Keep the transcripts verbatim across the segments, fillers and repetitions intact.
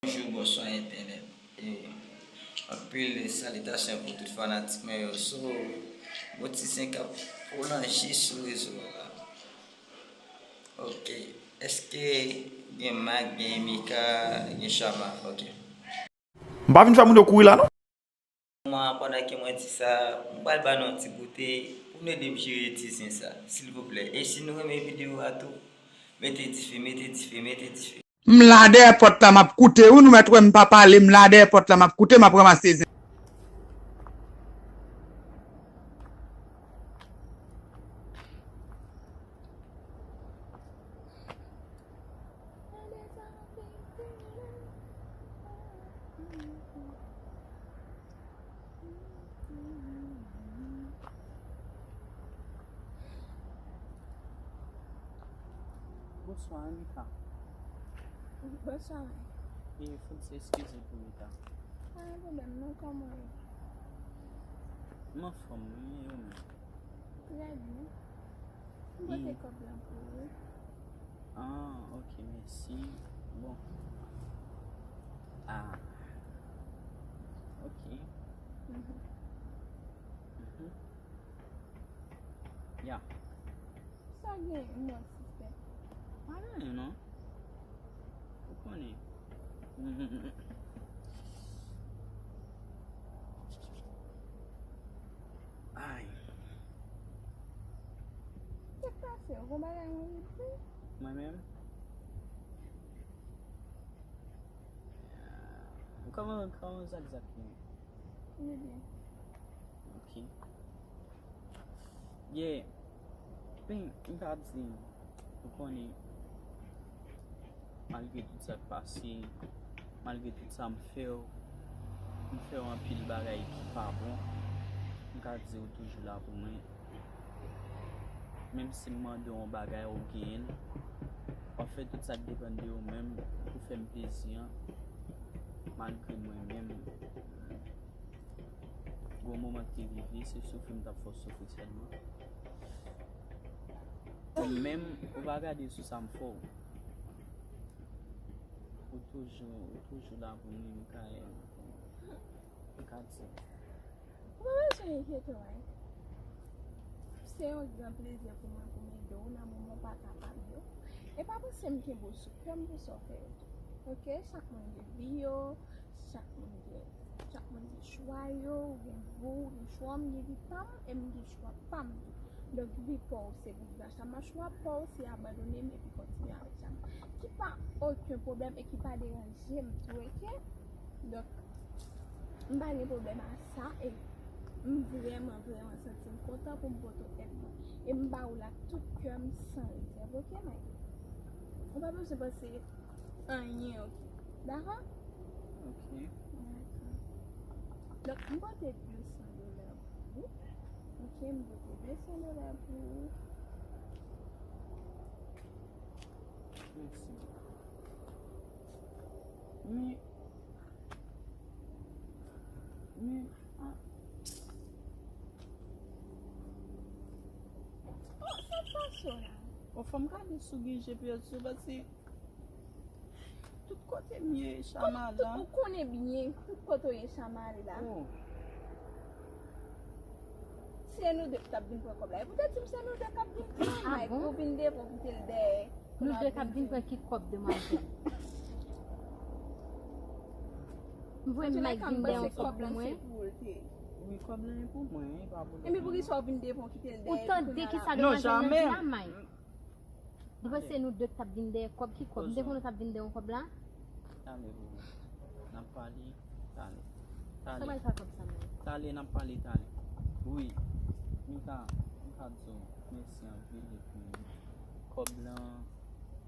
Bonjou, bonswa entènèt. E anpil salitasyon pou tout fanatik mwen yo. So, bon ti zen k ap prolonje sou rezo a la. Ok. Èske gen Mike, gen Emika, gen Chama? Ok. M pa vin fè moun yo kouri la, non. Mwen, pandan ke mwen di sa, m pral ba nou yon ti goute pou nou ede m jere ti zen sa, silvouplè. E si nou renmen videyo a tou, mete dife, mete dife, mete dife. M la dèyè pòt la, m ap koute, wi, nou mèt wè m pa pale, m la dèyè pòt la, m ap koute, m ap ranmase zen. Bonswa, Anita. Bonswa, Mike. E, fòk se eskize pou reta. Pa gen pwoblèm, non, kòman w ye? M anfòm, wi, e ou menm? Trè byen. M pote kòb la pou ou. Ah, ok, mèsi. Bon. Ah. Ok. Mhm. Mhm. Ya. Sa gen, mwen, sistè? Pa gen anyen, non. Ou konnen. Ay. Sa k pase? Ou gon bagay ou anvi di? Mwen menm? Kòman, kòman Zakzak ye? Li byen. Ok. Yeah. Ben, m ka di, ou konnen, malgre tout sa k pase, malgre tout sa m fè w, m fè w anpil bagay ki pa bon, m ka di ou toujou la pou mwen. Menm si m mande w yon bagay, ou genyen l, w ap fè tout sa k depann de ou menm pou fè m plezi an, malgre mwen menm, gon moman ki te rive, se soufri m t ap fè w soufri sèlman. Ou menm, ou pa gade sou sa m fè w. Ou toujou, ou toujou la pou mwen, Mikaèl. M ka di. Ou pa bezwen enkyete w, Mike. Se yon gran plezi pou mwen pou m ede w nan moman w pa kapab yo. E pa panse m kenbe w sou kè m pou sa w fè yo tou. Ok? Chak moun gen vi yo, chak moun gen, chak moun gen chwa yo, ou gen vi w, ou gen chwa w, m gen vi pa m, e m gen chwa pa m tou. Donk, vi pa w se bout ba Chama, chwa pa w se abandone m epi kontinye avèk Chama. Ki pa okenn pwoblèm e ki pa deranje m tou, ok? Donk, m pa gen pwoblèm a sa e m vrèman, vrèman santi m kontan pou m pote w èd mwen. E m ba ou l ak tout kè m san rezèv, ok, Mike? Ou pa bezwen panse anyen, ok? Dakò? Ok. Dakò. Donk, m pote de san dola pou ou. Ok, m pote de san dola pou ou. Mèsi. Men, men, a. Oh, sa k pase w la? Bon, fò m gade sou ki G P S ou, paske tout kote m ye, Chama la. Ou konnen byen, tout kote w ye, Chama ale la. Oh. Se nou de k t ap vin pran kòb la. E pou te di m se nou de k ap vin pran, Mike, ou vin devan, ou kite l dèyè. Nou de k ap vin pran ki kòb, demwazèl? M voye Mike vin dèyè yon kòb pou mwen. Wi, kòb lan e pou mwen, e pa pou lòt moun. Epi poukisa w vin devan, w kite l dèyè? Ou tande kisa demwazèl lan di la, Mike? Li panse nou de k t ap vin dèyè kòb. Ki kòb? M te konnen w t ap vin dèyè yon kòb la. Talè, bebe. N ap pale talè. Talè. Sa pral fè kòb sa, menm? Talè, n ap pale talè. Wi. M ka, m ka di w mèsi anpil epi kòb lan,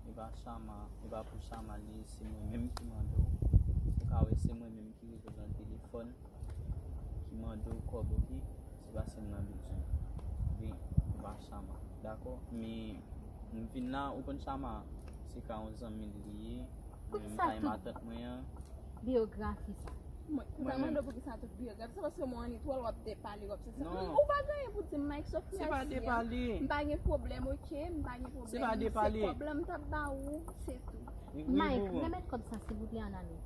e pa Chama, e pa pou Chama li ye, se mwen menm ki mande w. Ou ka wè se mwen menm ki rete nan telefòn, ki mande w kòb, ok? Se paske m nan bezwen. Wi, m pa Chama. Dakò? Men, m vin la, ou konn Chama, se ka yon zanmi l li ye. Mwen menm, kay matant mwen an. Biyografi sa? Mwen, mwen menm. Mwen mande w poukisa tout biyografi. Se paske mwen anni twòl w ap depale, w ap se sa. Non. Ou pa gen anyen pou di m, Mike, Sophia. Se pa depale. M pa gen pwoblèm, ok? M pa gen pwoblèm. Se pa depale. Se kòb lan m t ap ba ou, se tou. Mike, remèt kòb sa, silvouplè, an ale.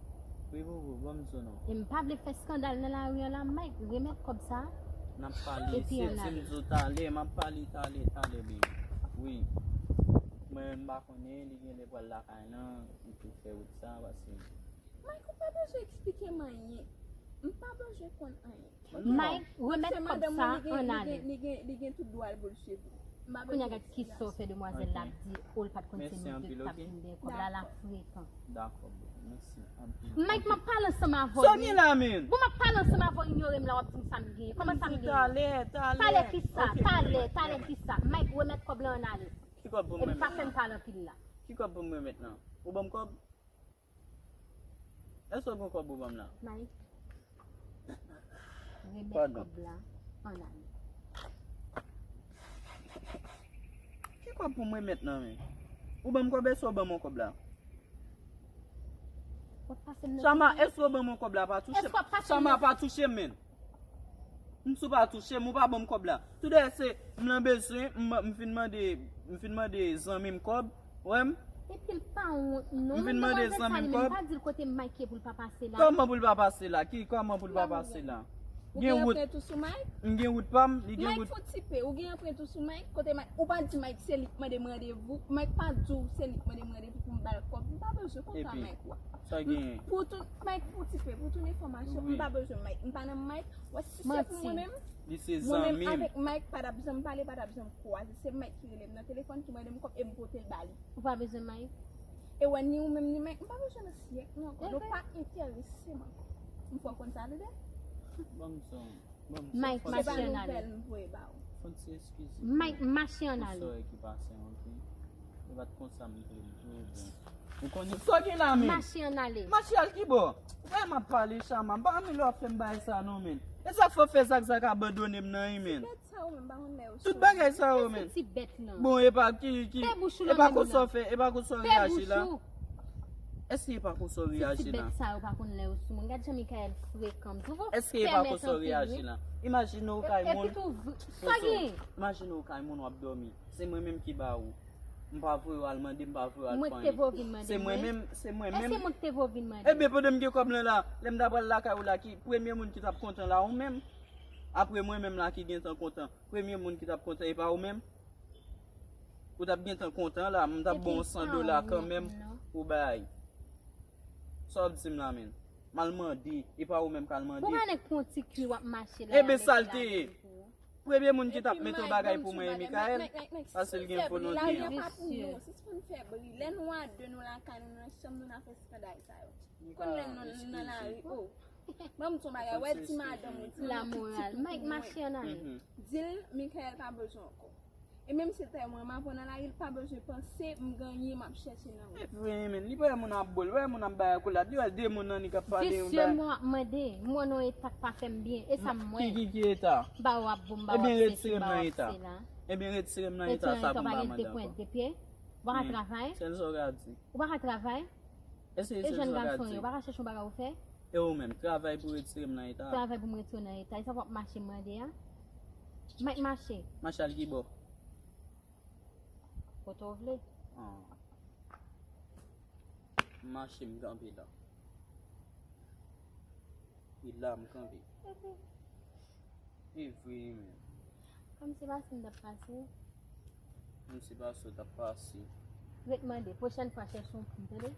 Wi, Boubou, ban m di w non. E m pa vle fè eskandal nan lari an la, Mike, remèt kòb sa. N ap pale, se di m di w talè, m ap pale talè, talè, baby. Wi. Mwen, m pa konnen, li genlè pral lakay lan, li pou fè wout sa, paske. Mike, ou pa bezwen eksplike m anyen. M pa bezwen konn anyen. Mike, remèt kòb sa an ale. Li gen tout dwa l pou l swiv ou. Kounye a gad kisa w fè demwazèl la ap di, o l pa t konn se nou de k t ap vin dèyè kòb la, la frekan. Dakò, boo. Mèsi anpil. Mike, m ap pale ansanm avè w. Sa w gen la, menn? Bon, m ap pale ansanm avè w, inyore m la, w ap di m sa m gen. Kòman sa m gen? Talè, talè. Talè kisa? Talè, talè kisa? Mike, remèt kòb la an ale. Ki kòb pou m remèt la? Epi pa fè m pale anpil la. Ki kòb pou m remèt la? Ou ban m kòb? Èske w gen kòb ou ban m la? Mike. Remèt kòb la an ale. Ki kòb pou mwen menm nan men? Ou ban m kòb, èske w ban m yon kòb la? Chama, èske w ban m yon kòb la? Pa touche m. Chama, pa touche m, menn. M sou pa touche m, ou pa ban m kòb la. Toudè se m lan bezwen, m fin mande, m fin mande zanmi m kòb. Wè m. Epi l pa wont non. M vin mande zanmi m kòb. Pa di l kote Mike ye pou l pa pase la. Kòman pou l pa pase la? Ki kòman pou l pa pase la? Ou gen wout. M gen wout pa m, li gen wout. Mike fon tipe, ou gen anprent ou sou Mike? Kote Mike? Ou pa di Mike se li k mande m randevou. Mike pa di w se li k mande m randevou pou m ba l kòb. M pa bezwen kontak Mike wa. Sa gen. Pou tout, Mike fon tipe, pou tout enfòmasyon, m pa bezwen Mike. M pa nan Mike. Wè si se pou mwen menm. Li se zanmi m. Mwen menm avèk Mike pa t ap janm pale, pa t ap janm kwaze. Se Mike ki rele m nan telefòn, ki mande m kòb e m pote l ba li. Ou pa bezwen Mike? E wè ni ou menm ni Mike, m pa bezwen nan syèk nou ankò. Nou pa enterese m ankò. M fè w konn sa, tande? Ban m sa. Ban m sa. Mike, mache ann ale. Se pa nouvèl m voye ba ou. Fon ti eskize. Mike, mache ann ale. Pou sa ki pase anpil. E pa t konsa m te vle. Ou konnen sa w gen la menm. Mache ann ale. Mache al ki bò? Ou wè m ap pale Chama, m pa renmen lè w ap fè m bagay sa non menn. E sa k fè w fè zakzak abandone m nan wi menn. Tout bagay sa yo menn. Bon e pa ki ki e pa konsa w fè, e pa konsa w reyaji la. Èske e pa konsa w reyaji la? Èske e pa konsa w reyaji la? Imajine w kay moun. Imajine w kay moun w ap dòmi. Se mwen menm ki ba ou. M pa voye w al mande, m pa voye w al fè anyen. Se mwen menm, se mwen menm. Èske mwen k te voye w vin mande? Ebyen pandan m gen kòb lan la, lè m ta pral lakay ou la, ki premye moun ki t ap kontan la ou menm? Apre mwen menm la ki gentan kontan, premye moun ki t ap kontan e pa ou menm? Ou t ap gentan kontan la, m t ap ba w san dola kanmenm pou bay. Sa w ap di m la menm? M al mande, e pa ou menm k al mande. Pou mwen nèg pran ti kwi w ap mache la. Ebyen sa l te ye. Premye moun ki t ap mete yon bagay pou mwen e Mikaèl, paske l gen volonte an. Lè nou a de nou lakay nou nan chanm nou n a fè skandal sa yo. Konn lè nou nan lari o. Ban m di w yon bagay, wè ti madanm ou, ti madanm ou, ti pitit ou pou mwen. Di l Mikaèl pa bezwen ankò. E menm si l ta renmen mwen, m ap pran nan lari, l pa bezwen panse m gen anyen m ap chèche nan ou. E vre wi menn, li pa wè moun ap bo l, wè moun ap bay akolad, li wè de moun nan li k ap pale yon bagay. Visye mwen w ap mande, m wè nan eta k pa fè m byen, e sa m wè. Ki ki ki eta? M ba w ap bo m, m ba w ap sesi, m ba w ap sela. Ebyen retire m nan eta sa pou m pa mande ankò. Ou pa ka travay? Sèl sa w ka di. Ou pa ka travay? E jèn gason yo, ou pa ka chèche yon bagay ou fè? E ou menm, travay pou retire m nan eta a. Travay pou m retire w nan eta a. E sa w ap mache mande a? Mike mache. Mache al ki bò? Kote w vle. M mache m kanpe la. E la m kanpe. E vre wi menm. Kòmsi pase m t ap pase. Kòmsi pase w t ap pase. Ret mande, pwochèn fwa chèche yon plim, tande?